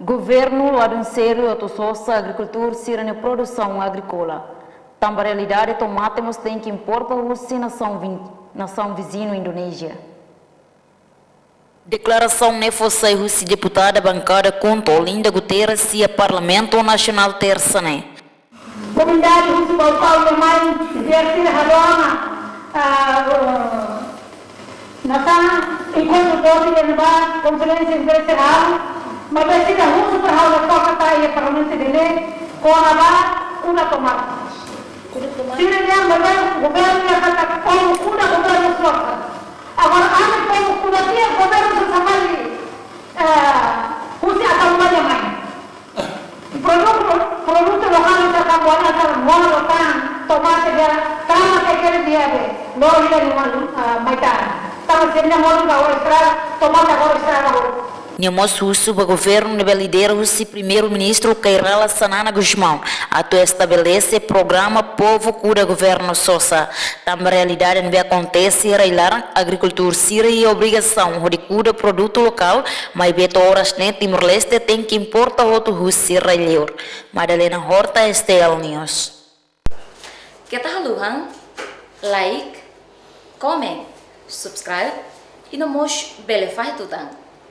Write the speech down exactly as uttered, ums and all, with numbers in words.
Governu ladún sériu atu sosa agrikultór sira-nia produsaun agríkola. Tanba realidade tomate mós tenke importa husi nasaun vin-, nasaun viziñu Indonézia. Deklarasaun ne'e fó sai husi deputada bankada KHUNTO, Olinda Guterres, iha Parlamentu Nasionál Tersa ne'e. Komunidade husi Baukau nia mai, di'ak sira hadomi, ah, nasaun enkontru dosi ne'ebá, konferénsia internasionál, maibé sira husu para halo foka ta iha Parlamentu ida-ne'e, kona-ba kuda tomate. Kuda tomate. Sira dehan maibé governu nia katak kuda governu sosa. Agora, ami povu kuda tiha, governu sosa fali, eh, husi Atambua nia mai. Produtu, produtu lokál ita Atambua nia tar moro tan, tomate dia, tama te kere dia be, loro ida ni malu, ah, mai tan. Tama sira-nia moro ka hori estraga, tomate hori estraga hori. Nia mós husu ba governu ne'ebé lidera husi Primeiru-Ministru Kay Rala Xanana Gusmão atu estabelese programa Povu Kuda Governu Sosa. Tanba realidade ne'ebé akontese iha rai-laran, agrikultór sira iha obrigasaun hodi kuda produtu lokál, maibé to'o oras ne'e Timor-Leste tenke importa hotu husi rai-liur. Madalena Horta, STL News. Keta haluha like, comment, subscribe, i no mós bele fahe tutan.